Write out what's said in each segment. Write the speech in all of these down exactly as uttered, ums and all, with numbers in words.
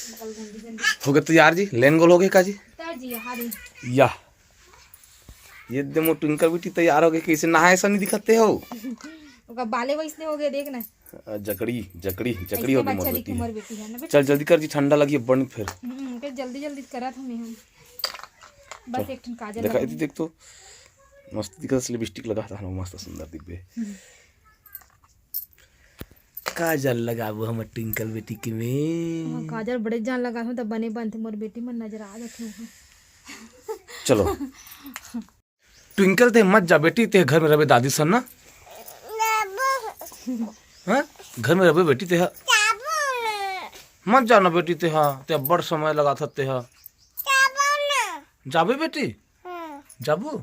हो गए तैयार जी, लेन गोल हो गए का जी? तैयार जी, हाँ जी। या, ये दे मोर ट्विंकल बेटी तैयार हो गए, कैसे नहाए सा नहीं दिखते हो? ओका बाले वैसने हो गए, देख ना। जकड़ी, जकड़ी, जकड़ी हो गई मोर बेटी। मोर बेटी है ना बेटा। चल जल्दी कर जी, ठंडा लगी बन फिर। हम्म, के जल्दी जल्दी करत हूँ मैं हम। बस एक ठन काजल देखा, लगाऊँ। देख तो, मस्त दिखत लिपस्टिक लगा था ना, मस्त सुंदर दिखबे। हम्म। काजल लगाबो हमर ट्विंकल बेटी के में। हाँ, काजल बड़े जान लगा हूँ, तब बने बनते मोर बेटी मन नजर आ जाते हैं। चलो। ट्विंकल, ते मत जा बेटी, ते घर में रहे दादी सन ना। हाँ, घर में रहे बेटी ते हा। मत जाना बेटी ते हा, ते बड़ समय लगा था ते हा। जाबे बेटी? जाबू?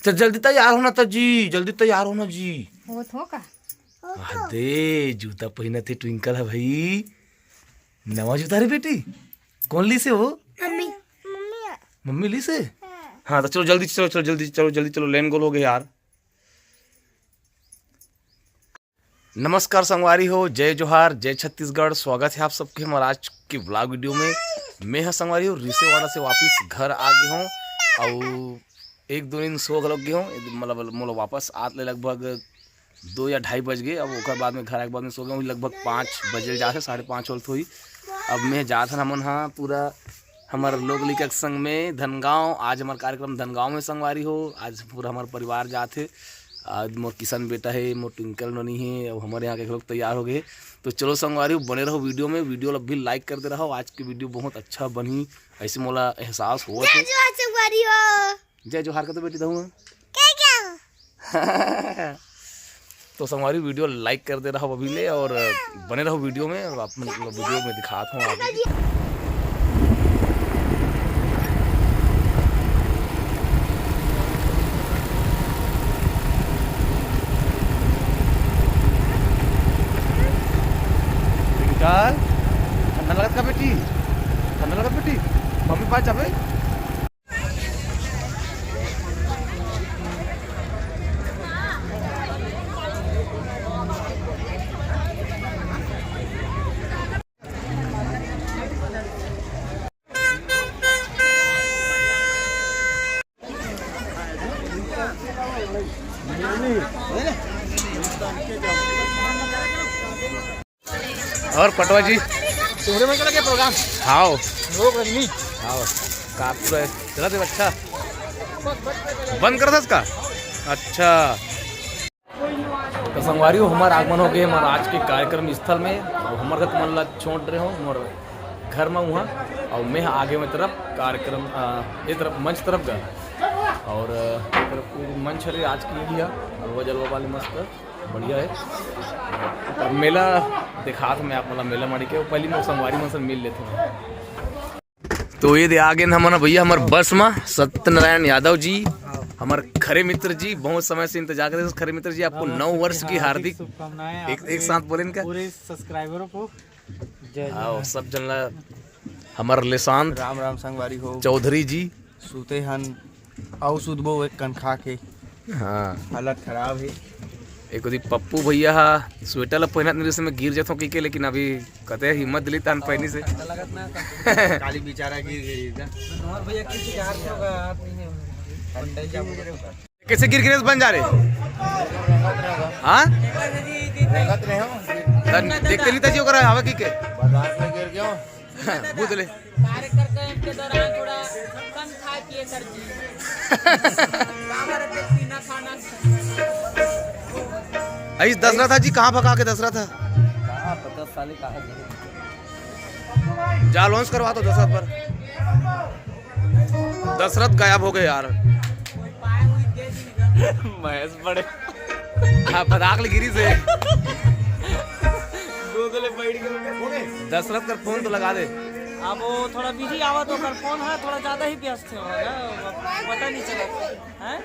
चल जल्दी तैयार होना था जी, जल्दी तैयार होना जी। होत हो का? दे जूता पहनत हे ट्विंकल है भाई, नवा जूता रे बेटी। कौन ली से वो? मम्मी। मम्मी ली से? हाँ तो चलो जल्दी चलो, चलो जल्दी चलो, जल्दी चलो, लेन गोल हो गए यार। नमस्कार संगवारी हो, जय जोहार, जय छत्तीसगढ़। स्वागत है आप सबके हमारे आज के vlog video में। मैं हा संगवारी हो रिसेवाड़ा से वापिस घर आ गए हूँ और एक दो दिन सो घलोक गए हूँ, मतलब मोला वापस आत ले लगभग दो या ढाई बज गए। अब ओकर बाद में घर आए के बाद में सो गए हूँ, लगभग पाँच बजे जात हे, साढ़े पाँच होत होही। अब मैं जात हन हमन हा पूरा हमर लोग लइका के संग में धनगांव। आज हमर कार्यक्रम धनगांव में संगवारी हो, आज पूरा हमर परिवार जात हे। आज मोर किशन बेटा हे, मोर ट्विंकल नोनी हे, अउ हमर यहाँ के लोग तैयार हो गए हे। तो चलो संगवारी हो, बने रहो video में, video ला भी like कर दे रहो। आज की video बहुत अच्छा बनही, ऐसे मोला एहसास होवत हे। जय जोहार संगवारी हो। जय जोहार का तो बेटी दहूँ। क्या क्या? तो संगवारी video like कर दे रहो अभी ले और बने रहो video में, और आप मन ला video में दिखात हूँ आगे। ट्विंकल, ठंडा लगत का बेटी? ठंडा लगत बेटी? मम्मी पास जाबे? और पटवा जी? तुम्हारे में चला क्या प्रोग्राम? हाव। लोग रजनी। हाव। का पूरा चला दे अच्छा। बंद कर दस का? अच्छा। तो संगवारी हो, हमार आगमन हो गए हमार आज के कार्यक्रम स्थल में। अब हमार घर तुमन ला छोड़ रहे हो, मोर घर में हुआ। और मैं आगे में तरफ कार्यक्रम, आ, ये तरफ मंच तरफ गया। और, आ, ये तरफ वो मंच हरे आज की ही है। और वो जलवा वाले मस्त बढ़िया है। अब मेला दिखात मैं आप, मतलब मेला माड़ी के पहली मैं संगवारी मन से मिल लेते हैं। तो ये दे आ गए हमन भैया हमर बस में सत्यनारायण यादव जी, हमर खरे मित्र जी, बहुत समय से इंतजार करते हैं खरे मित्र जी, आपको नव वर्ष की हार्दिक शुभकामनाएं एक, एक साथ बोलें क्या? पूरे सब्सक्राइबरों को जय हाँ, जोहार। सब जन ला हमर लेशांत राम राम संगवारी हो। चौधरी जी। सुते हन, अउ सुतबो एक कन खा के। हाँ। हालत खराब हे। एक ओती पप्पू भैया हा स्वेटर ला पहिनत नहीं, में गिर जथों कहिके, लेकिन अभी कते हिम्मत दिली तान पहिनी से। काली बेचारा गिर गई इधर। और भैया किसी के हाथ में होगा, हाथ नहीं है। कैसे गिर गिरे बन जा रहे? हाँ? देखते नहीं था जी ओकरा हवा की के। बाजार में गिर गया। बुझ ले। कार्यक्रम के दौरान थोड़ा कम खाए पिए कर जी। काबर के पीना खाना। ऐस दशरथ जी कहाँ भगा के दशरथ है? कहाँ पता साले कहाँ गए? जा लॉन्च करवा दो दशरथ पर। दशरथ गायब हो गए यार। महेश बड़े। हाँ, पदाक ले गिरी से। दो दले बैठ के दशरथ कर फोन तो लगा दे। अब वो थोड़ा बिजी आवा तो कर फोन है, थोड़ा ज्यादा ही व्यस्त है, पता नहीं चला। हैं?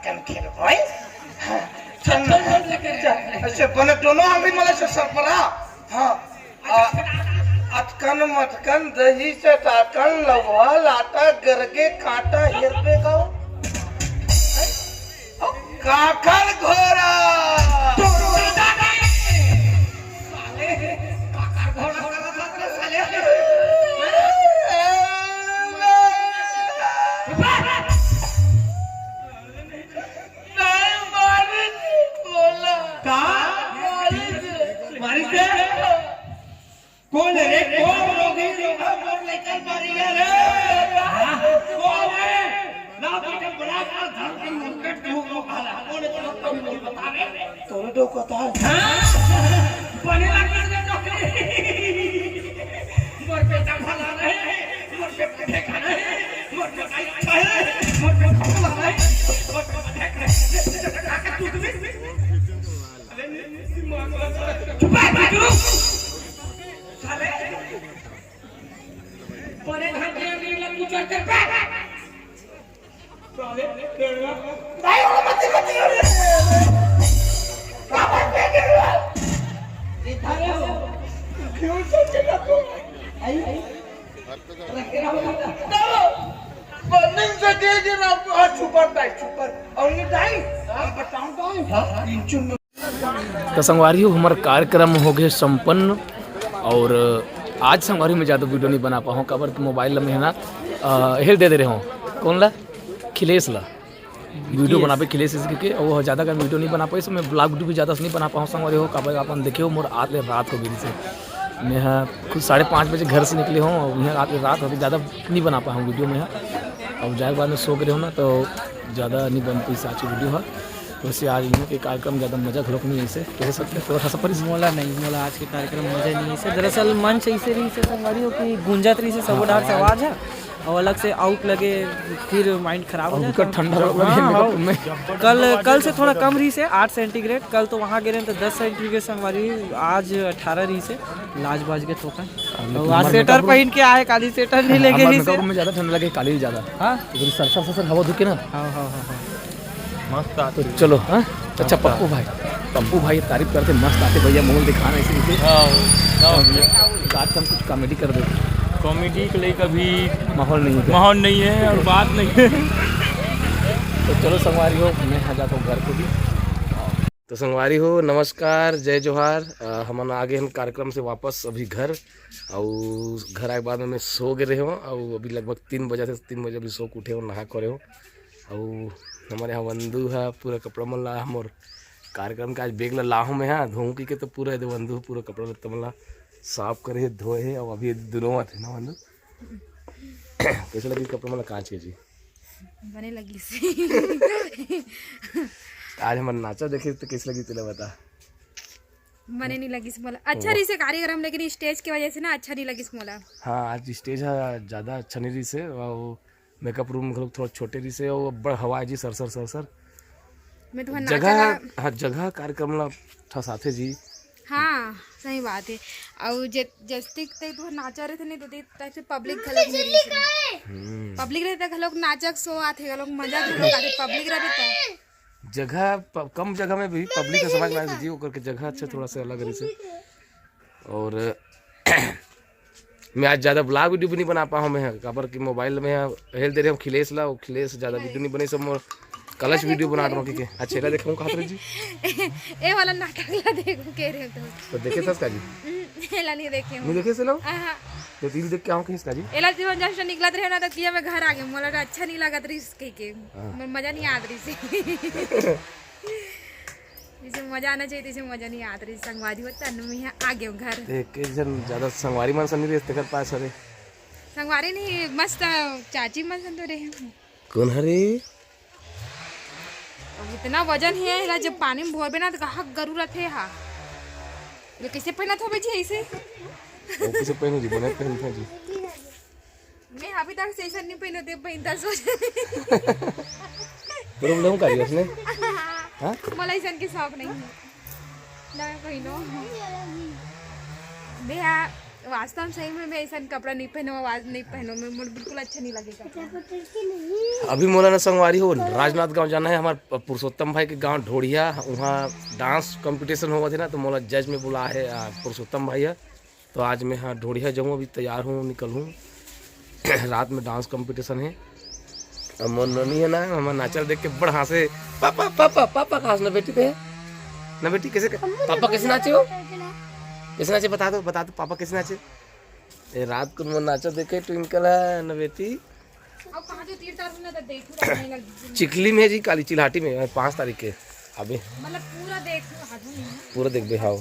हम खेल भाई। हाँ, चल, चल, चल, लेके चल। ऐसे बने दोनों आंगली मला से सरपरा। हाँ। आ, अटकन मटकन दही चटाकन लवा लाटा गरगे काटा हेरबे गाओ। काकर घोड़ा। साले, काकर घोड़ा, साले। नहीं, मारिस बोला। का? मारिस। मारिस के? कौन है रे? कौन रोगी रोगा मोर लइका मारी है रे? हाँ? कौन है? ना बेटा, बड़ा का घर के मुंह के तू को खाला। कौन है? तू तो बोल बता रे। तोरे तो कथा है। हाँ? बने लगे रे नौकरी। मोर बेटा भला रहे, मोर बेटा देखा रहे, मोर बेटा अच्छा है, मोर बेटा भला रहे, मोर बेटा देख रहे। चुप है, चुप। साले। बड़े घर के अंदर लड्डू चढ़ते पे। साले, तेरा। भाई, वो मत, मत, मत। इधर हो। क्यों चढ़ के लड्डू? आई। बंदूक से दे दे ना आपको। हाँ, छुपा ताई, छुपा। और ये ताई, आप बताओ ताई। हाँ, हाँ। इंचुन में तो संगवारी हो, हमर कार्यक्रम हो गए संपन्न। और आज संगवारी में ज़्यादा वीडियो नहीं बना पाऊँ, काबर कि मोबाइल में है ना, अ, हेल दे दे रहे हो। कौन ला? खिलेश ला। वीडियो बनाबे खिलेश से के, और वो ज़्यादा का वीडियो नहीं बना पाई, तो मैं ब्लॉग वीडियो भी ज़्यादा से नहीं बना पाऊँ संगवारी हो। काबर अपन देखे हो, मोर आते रात हो गई से, मैं हाँ खुद साढ़े पाँच बजे घर से निकले हूँ, और यहाँ आते रात हो गई, ज़्यादा नहीं बना पाऊँ वीडियो में। हाँ, अब जाए के बाद में सो गए हो ना, तो ज़्यादा नहीं बन पाई आज की वीडियो। हाँ, वैसे आज इन्हों के कार्यक्रम ज़्यादा मजा घलोक नहीं ऐसे, कैसे सकते थोड़ा सा परिस मोला नहीं, मोला आज के कार्यक्रम मजा नहीं ऐसे। दरअसल मंच ऐसे रही से संगवारी हो कि गूंजत रही से, सब हाँ, डार से आवाज। आवाज है, और अलग से आउट लगे, फिर माइंड खराब हो और जाता उनका है। ठंडा लग रहा है हाँ, मेरे हाँ। को, मैं कल, कल से थोड़ा कम रही से, आठ सेंटीग्रेड। कल तो वहाँ गिरे तो दस सेंटीग्रेड संगवारी, आज अठारह रही से, लाज बाज के थोका। हाँ, तो लेकिन आज हमारे स्वेटर मेकअप रूम पहन के आए, काली स्वेटर नहीं लेके हमारे रही से। मेकअप रूम में ज़्यादा ठंड लगे, काली ज़्यादा। हाँ। इधर सर, सर, सर, सर, हवा धुके ना। हाँ, हाँ, हाँ, हाँ। मस्त तो आते हैं। चलो, हाँ? अच्छा, मस्त पप्पू आते। भाई, पप्पू भाई तारीफ करते, मस्त आते भैया, मोल दिखाना इसी से। हाँ, हाँ भैया। आज हम कुछ कॉमेडी कर दे। कॉमेडी के लिए कभी माहौल नहीं है। माहौल नहीं है और बात नहीं है। तो चलो संगवारी हो, मैं आ जाता हूँ घर को भी। तो संगवारी हो, नमस्कार, जय जोहार। अ, हमन आ गए हन कार्यक्रम से वापस अभी घर। अउ घर आए के बाद में मैं सो गए रहे हूँ। अउ अभी लगभग तीन बजे से, तीन बजे अभी सो के उठे हूँ, नहा खोरे हूँ। अउ हमारे यहाँ वंदू है, पूरा कपड़ा मन ला, हमर कार्यक्रम के आज बैग ला लाहूँ मैं, हाँ, धोऊँ की के, तो पूरा एदे वंदू पूरा कपड़ा लत्ता मन ला साफ करे हे, धोए हे। अउ अभी एदे दुनों आथे ना वंदू। कैसे लगी कपड़ा मन ला कांच के जी? बने लगिस। आज हमर नाचा देखे तो कैसे लगी तेला बता। बने नहीं लगिस मोला। अच्छा रहिसे कार्यक्रम, लेकिन स्टेज के वजह से ना अच्छा नहीं लगिस मोला। हाँ, आज स्टेज हा ज्यादा अच्छा नहीं रहिसे, अउ मेकअप रूम घलोक थोड़ा छोटे रहिसे, अउ बड़ हवा है जी, सर सर सर सर। मैं तुहर नाचा जगह ला हाँ, जगह कार्यक्रम ला ठसाथे जी। हाँ, सही बात है। अउ जे-, जस्ती ते तुहर नाचा रहिथे नहीं तो दे-, तैसे पब्लिक घलोक नहीं रहिसे। हम्म। पब्लिक रहिथे घलोक नाचक सो आथे, घलोक मजा घलोक आथे, पब्लिक रहिथे तो। जगह प-, कम जगह में भी पब्लिक के समझ में आ जी, ओकर के जगह अच्छा थोड़ा सा अलग रहिसे। और मैं आज ज्यादा ब्लॉग वीडियो भी नहीं बना पाऊँ मैं, काबर कि मोबाइल में हेल दे रहे हम खिलेश ला, वो खिलेश ज्यादा वीडियो नहीं बने, सब मोर कलच वीडियो बना रहा हूँ। अच्छा, एला देखूँ कहा जी। ए वाला नाटक ला देखूँ कह रहे हो तो। तो देखे सस का जी? एला नहीं देखे हूँ। नहीं देखे से लो? हाँ, हाँ। तो दिल देख के आऊँ किस का जी? एला जीवन जैसे निकलत रहे ना तो किया मैं घर आ गया, मोला तो अच्छा नहीं लगत रही इसके के। हाँ। मोर मजा नहीं आत रही से। जैसे मजा आना चाहिए, तैसे मजा नहीं आत रही। संगवारी हो तन में यहाँ आ गए घर। एक, एक जन ज्यादा संगवारी मन सन नहीं रहे, तेकर पास हरे। संगवारी नहीं, मस्त चाची मन सन तो रहे। कौन हरे? अब इतना वजन ही है, एला जब पानी में भोरबे ना तो कहाँ गरू रथे हा। ये कैसे पहनत हो जी ऐसे? वो कैसे पहनू जी? बने पहनते हैं जी। मैं अभी तक से ऐसा नहीं पहनते, पहनता सो। प्रॉब्लम का जी उसने? हाँ? मोला ऐसा के शौक नहीं है। ना पहनो। बेहा वास्तव में सही में मैं ऐसा कपड़ा नहीं पहनूँ, आज नहीं पहनूँ मैं, मुझे बिल्कुल अच्छा नहीं लगेगा। अभी मोला ना संगवारी हो, राजनांदगांव जाना है, हमारे पुरुषोत्तम भाई के गांव ढोड़िया, वहाँ डांस कंपटीशन होवत हे ना, तो मोला जज में बुला है आ, पुरुषोत्तम भाई है। तो आज मैं हाँ ढोड़िया जाऊँ, अभी तैयार हूँ, निकलूँ। रात में डांस कंपटीशन है। अब मोर नोनी है ना, हमर नाचल देख के बड़ हंसे। पापा, पापा, पापा कहा ना बेटी ते? ना बेटी, कैसे क-, पापा कैसे नाचे हो? कैसे नाचे, बता दो, बता दो, पापा कैसे नाचे? ए, रात को मोर नाचल देखे ट्विंकल है ना बेटी। अब कहाँ जो तीर तार ना तो देखू रहने लग। चिखली में है जी, काली चिल्हाटी में है, पाँच तारीख के। अभी मतलब पूरा देखू, हाथ में नहीं है। पूरा देखबे, हाँ।